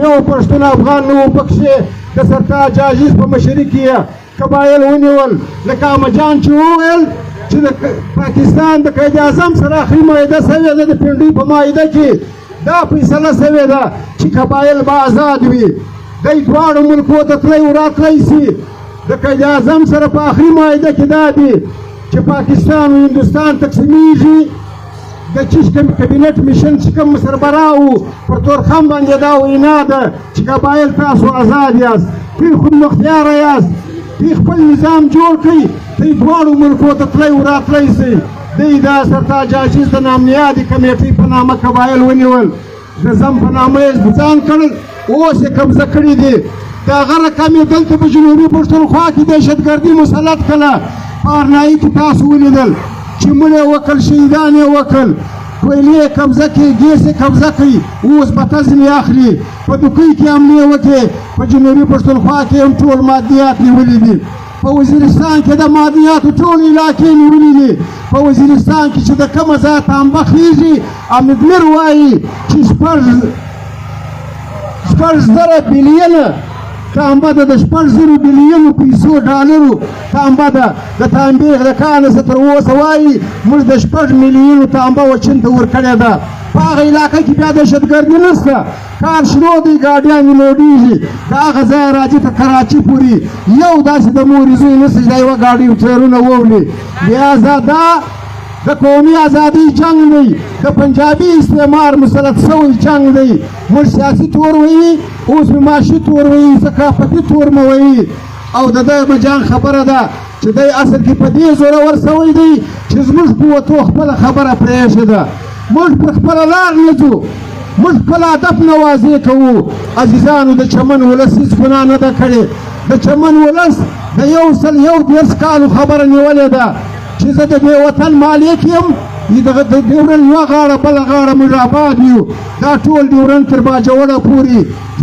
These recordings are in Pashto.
یو پښتون افغان نه و پکښې. د سرتاج عزیز په مشري کې یې قبایل ونیول. لکه احمد جان چې وویل چې د پاکستان د قائد اعظم سره اخري معاهده سوې ده، د پنډۍ په معاهده کې دا فیصله سوې ده چې قبایل به آزاد وي، دی دواړو ملکو ته تللی او راتلی سي. د قائد اعظم سره په اخري معاهده کې دا دي چې پاکستان او هندوستان تقسیمیږي. د چیش کابینټ میشن چې کوم سربراه و پر تورخم باندې دا وینا ده چې قبایل تاسو آزاد یاست، تاسو خودمختیاره یاست، تاسو خپل نظام جوړ کړئ، تاسو دواړو ملکو ته تللی او راتلی سئ. دی دا سرتاج عزیز د نامنیادي کمیټې په نامه قبایل ونیول، د زم په نامه یې ځان کړل، اوس یې قبضه کړي دي. د هغه رقم یې دلته په جنوبي پښتونخوا کې دهشتګردي مسلط کړه. په ارنایي کې تاسو ولیدل چې مړ یې وکړل، شهیدان یې وکړل، کویلې یې قبضه کړې، ګیس یې قبضه کړي، اوس به تزنې اخلي. په دوکۍ کې حملې وکړې، په جنوبي پښتونخوا کې هم ټول معدنیات نیولي دي، په وزیرستان کې د معدنیاتو ټول علاقې نیولي دي. په وزیرستان کې چې د کومه ځایه تانبه خېږي، حامد میر وایي چې 6000 بیلیونه تانبه ده، د 6000 بیلیونو پیسو ډالرو تانبه ده. د تانبې د کانه څخه تر اوسه وایي موږ د 6 میلیونو تانبه و چین ته ورکړې ده. په هغه علاقه کې بیا دهشتګردي نشته، کار شروع دی، ګاډیانې لوډېږي، د هغه ځایه راځي تر کراچي پورې یو داسې د مورې زوی نشته چې دا یوه ګاډۍ ټایرونه وولي. لهذا دا د قومي ازادۍ جنګ دی، د پنجابي استعمار مسلط شوی جنګ دی. موږ سیاسي تور وایي، اوس مې معاشي تور وایي، ثقافتي تور مې وایي. او د ده جان خبره ده چې دی اصل کې په دې زورور شوی دی چې زموږ قوتو خپله خبره پرېښې ده. موږ پر خپله لار نه ځو، موږ خپل هدف نه واضح کوو. عزیزانو، د چمن ولس هېڅ ګناه نه ده کړې. د چمن ولس د 131 کالو خبره نیولې ده چې زه د دې وطن مالک یم، دغه د ډیورن یوه غاړه بله غاړه موږ آباد یو، دا ټول ډیورن تر باجوړه پورې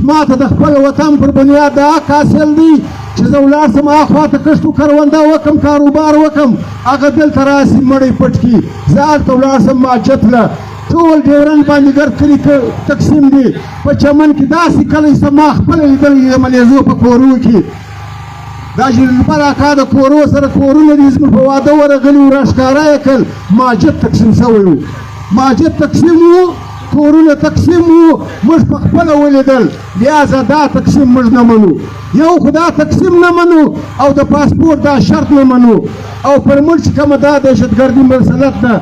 ما ته د خپل وطن پر بنیاد د حق حاصل دی چې زه ولاړ سم اخوا ته کښت و کرونده وکم، کاروبار وکم، هغه دلته راسي مړی پټ کړي، زه هلته ولاړ سم ماجت له. ټول ډیورن باندې ګرد کلي تقسیم دي. په چمن کې داسې کلی شته، ما خپله لیدلی د ملیزو په کورو کې، دا چې لمر اکا د کورو سره کورونه دي، زموږ په واده ورغلي وو، راښکاره یې کړل، ماجد تقسیم شوی و، ماجد تقسیم و، کورونه تقسیم وو، موږ په خپله ولیدل. لهذا دا تقسیم موږ نه منو، یو خو دا تقسیم نه منو او د پاسپورټ دا شرط نه منو. او پر موږ چې کومه دا دهشتګردي مسلط ده،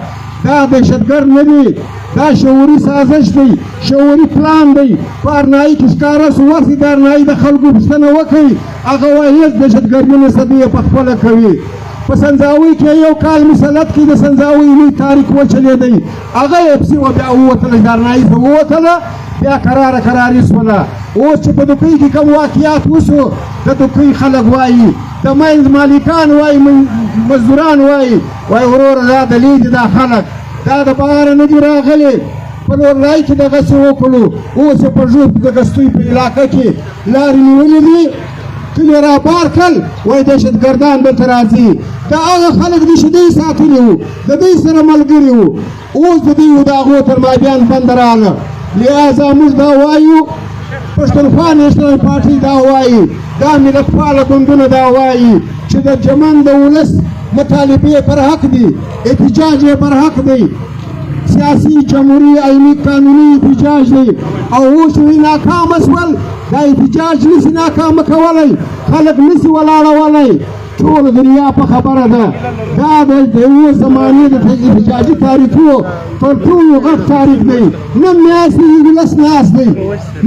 دا دهشتګرد نه دي، دا شعوري سازش دی، شعوري پلان دی. په ارنایي کې ښکاره سو، ورسئ د ارنایي د خلکو پوښتنه وکړئ، هغه وایي هېڅ دهشتګردي نشته، دوی یې په خپله کوي. په سنځاوۍ کې یو کال مسلط کړي، د سنځاوۍ لوی تاریخ وچلېدی، هغه یې پسې وه بیا ووتله، د ارنایي څخه ووتله، بیا کراره کراري سوله. اوس چې په دوکۍ کې کوم واقعات وسو، د دوکۍ خلک وایي، د منځ مالکان وایي، مزدوران وایي، وایي وروره دا د لیدي دا خلک دا د بهره نه دي راغلي، په لورلای کې دغسې وکړو. اوس یې په ژوب د ګستوی په علاقه کې لارې نیولې دي، کلي را بار کړل، وایي دهشتګردان دلته راځي. دا هغه خلک دي چې دوی ساتلي وو، د دوی سره ملګري وو، اوس د دوی او د هغو تر مابین بند راغله. لهذا موږ دا وایو، پښتونخوا نیشنل پارټي دا وایي، دا ملتپاله ګوندونه دا وایي چې د چمن د ولس مطالبې پر حق دي، احتجاج یې پر حق دی، سیاسي جمهوري آئیني قانوني احتجاج دی. او اوس دوی ناکامه سول، دا احتجاج نسي ناکامه کولی، خلک نسي ولاړولی، ټول دنیا په خبره ده. دا د یو زمانې د احتجاجي تاریخو تر ټولو غټ تاریخ دی. نه میاشتې ولس ناست دی،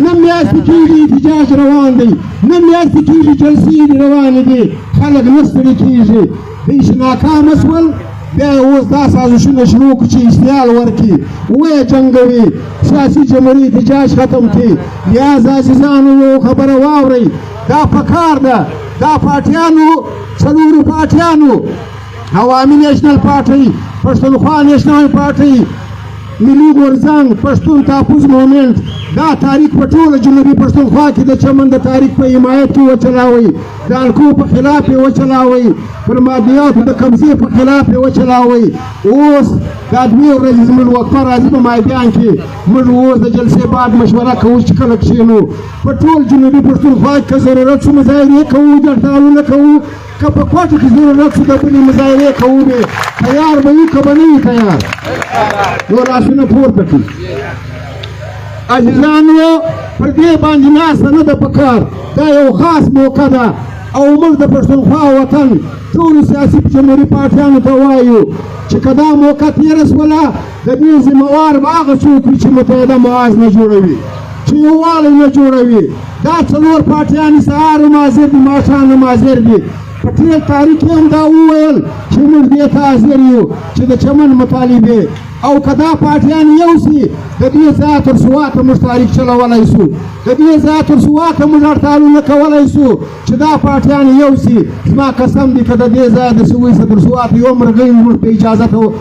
نه میاشتې کېږي احتجاج روان دی، نه میاشتې کېږي جلسې روانې دي، خلک نه ستړي کېږي. دوی چې ناکامه سول، بیا اوس دا سازشونه شروع کړي چې اشتعال ورکړي، ویې جنګوي، سیاسي جمهوري احتجاج ختم کړي. لهذا عزیزانو یو خبره واورئ، دا پکار ده، دا پارټیانو، څلورو پارټیانو، عوامي نیشنل پارټي، پښتونخوا نیشنل پارټي، ملي غورځنګ، پښتون تحفظ مومنټ دا تاریخ په ټوله جنوبي پښتونخوا کې د چمن د تاریخ په حمایت کې وچلاوئ، د الکو په خلاف یې وچلاوئ، پر مادیاتو د قبضې په خلاف یې وچلاوئ. اوس دا دوې ورځې زموږ وقفه راځي په مایدان کې، موږ اوس د جلسې بعد مشوره کوو چې کله کښېنو. په ټول جنوبي پښتونخوا کې که ضرورت شو مظاهرې کوو، هړتالونه کوو، که په کوټه کې ضرورت شو د بلې مظاهرې کوو، به تیار به یو که به نه یو تیار؟ نو لاسونه پورته کړئ. عزیزانو، پر دې باندې ناسته نه ده پکار، دا یو خاص موقع ده. او موږ د پښتونخوا وطن ټولو سیاسي جمهوري پارټیانو ته وایو چې که دا موقع تېره سوله، د دې ذمهوار به هغه څوک وي چې متحده محاذ نه جوړوي، چې یووالی نه جوړوي. دا څلور پارټیانې سهار هم حاضر دي، ماښام هم حاضر دي. په ټیل تاریخ کې هم دا وویل چې موږ دې ته حاضر یو چې د چمن مطالبې، او که دا پارټیان یو سي، د دې ځایه تر سواته موږ تاریخ چلولی سو، د دې ځایه تر سواته موږ هړتالونه کولی سو چې دا پارټیان یو سي. زما قسم دی که د دې ځایه د سوی څخه تر سواته یو مرغۍ موږ په اجازه ته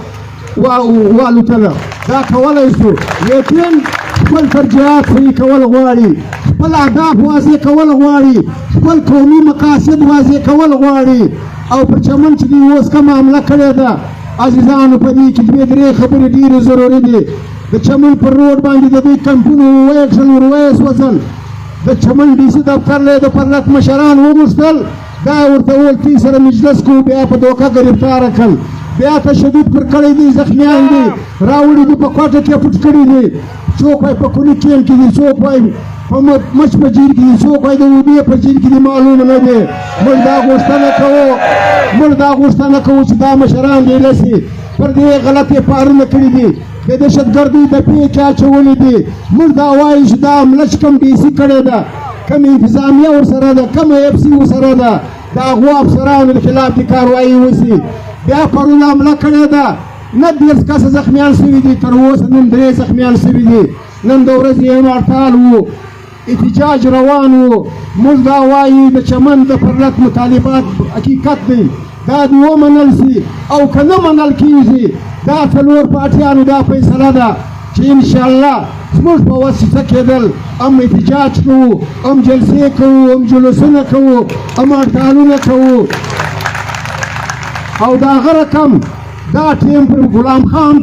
والوتله، دا کولی سو. لیکن خپل ترجیحات صحیح کول غواړي، خپل اهداف واضح کول غواړي، خپل قومي مقاصد واضح کول غواړي. او پر چمن چې دوی اوس کومه حمله کړې ده، عزیزانو، په دې کې دوې درې خبرې ډېرې ضروري دي. د چمن پر روډ باندې د دوی کمپونو وویل کړل، ور ویې سوځل. د چمن ډي سي دفتر له د پرلت مشران وغوښتل، دا ورته وویل تی سره مجلس کوو، بیا په دوکه ګرفتاره کړل، بیا تشدد پر کړی دی، زخمیان دي راوړي دي، په کوټه کې پټ کړي دي. څوک وایي په کلي کیمپ کې دي، څوک وایي په مچ په جیل کې دي، څوک وایي د اوبې په جیل کې دي، معلومه نه دی. موږ دا غوښتنه کوو چې دا مشران دې لسي پر دې غلطې پارونه کړي دي، د دهشتګردۍ د پېښې اچولې دي. موږ دا وایو چې دا حمله چې کوم ډي سي کړې ده، کوم انتظامیه ورسره ده، کوم ایف سي ورسره ده، د هغو افسرانو د خلاف دې کاروایي وسي. بیا پرون حمله کړې ده، نه 30 کسه زخمیان شوي دي، تر اوسه نن 3 زخمیان شوي دي. نن د ورځې هم هړتال و، احتجاج روان و. موږ دا وایو د چمن د پرلت مطالبات حقیقت دی، دا دې ومنل سي، او که نه منل کېږي، دا څلور پارټیانو دا فیصله ده چې انشاءالله زموږ په وس څه کېدل، هم احتجاج کوو، هم جلسې کوو، هم جلوسونه کوو، هم هړتالونه کوو. او دا هغه رقم دا ټیم پر غلام خان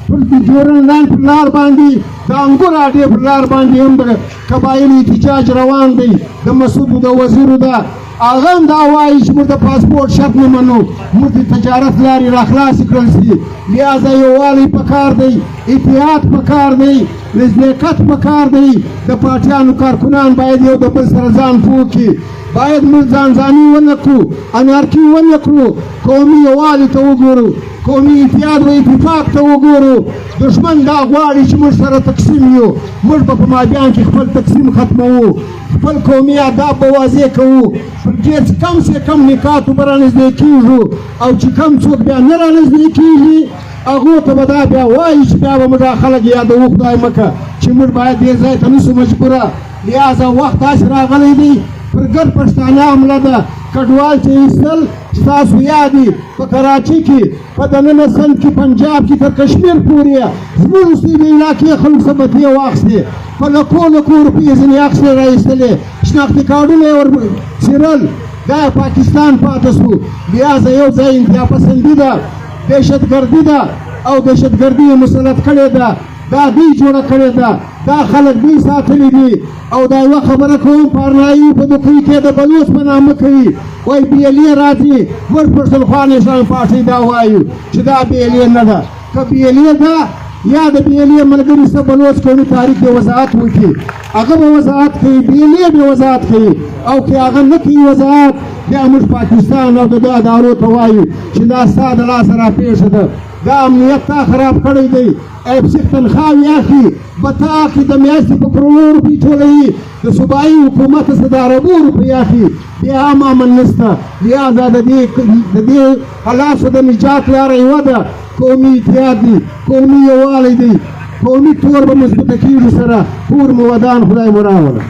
پر جورن لاین پر لار باندې، د انګور اډې پر لار باندې هم د قبایلو احتجاج روان دی، د مسعودو د وزیرو ده. هغه هم دا وایي چې موږ د پاسپورټ شرط نه منو، موږ د تجارت لارې راخلاصې کړل سي. لهذا یووالی پکار دی، اتحاد پکار دی، نزدېکت پکار دی. د پارټیانو کارکنان باید یو د بل سره ځان پوه کړي، باید موږ ځان ځاني ونه کړو، انارکي ونه کړو، قومي یووالي ته وګورو، قومي اتحاد و اتفاق ته وګورو. دښمن دا غواړي چې موږ سره تقسیم یو، موږ به په مابیان کې خپل تقسیم ختموو، خپل قومي آداب به واضح کوو، پر دې چې کم سه کم نکاتو به رانږدې کېږو، او چې کم څوک بیا نه رانږدې کېږي هغو ته به دا بیا وایي چې بیا به موږ هغه خلک یادوو، خدای مه کړه چې موږ باید دې ځای ته نه سو مجبوره. لهذا وخت داسې راغلی دی، پر ګرد پښتانه حمله ده، کډوال چې ایستل ستاسو یاد دي، په کراچي کې، په دننه سند کې، پنجاب کې، تر کشمیر پورې زموږ سیمې علاقې خلکو څخه بتې واخیستې، په لکو لکو روپۍ ځینې اخیستې را ایستلې، شناختي کارډونه یې ور څیرل، دا پاکستان پاتې سو. لهذا یو ځای انتها پسندي ده، دهشتګردي ده، او دهشتګردي یې مسلط کړې ده، دا دوی جوړه کړې ده، دا خلک دوی ساتلي دي. او دا یوه خبره کوم، په ارنایي په دوکۍ کې د بلوڅ په نامه کوي، وایي بي ایل ای راځي. موږ پښتونخوا نېشنل پارټۍ دا وایو چې دا بي ایل ای نه ده، که بي ایل ای ده یا د بي ایل ای ملګري څه بلوڅ قومي تاریخ دې وضاحت وکړي، هغه به وضاحت کوي، بي ایل ای به وضاحت کوي. او که هغه نه کوي وضاحت، بیا موږ پاکستان او د ده ادارو ته وایو چې دا ستا د لاسه راپېښه ده، دا امنیت تا خراب کړی دی، ایف سي تنخواوې اخلي، بتا اخلي، د میاشتې په کروړو روپۍ ټولوي، د صوبایي حکومت څخه د اربو روپۍ اخلي، بیا هم امن نشته. لهذا د دې حالاتو د نجات لاره یوه ده، قومي اتحاد دی، قومي یووالی دی، قومي تور به مضبوطه کېږي سره. کور مو ودان، خدای مو راوله.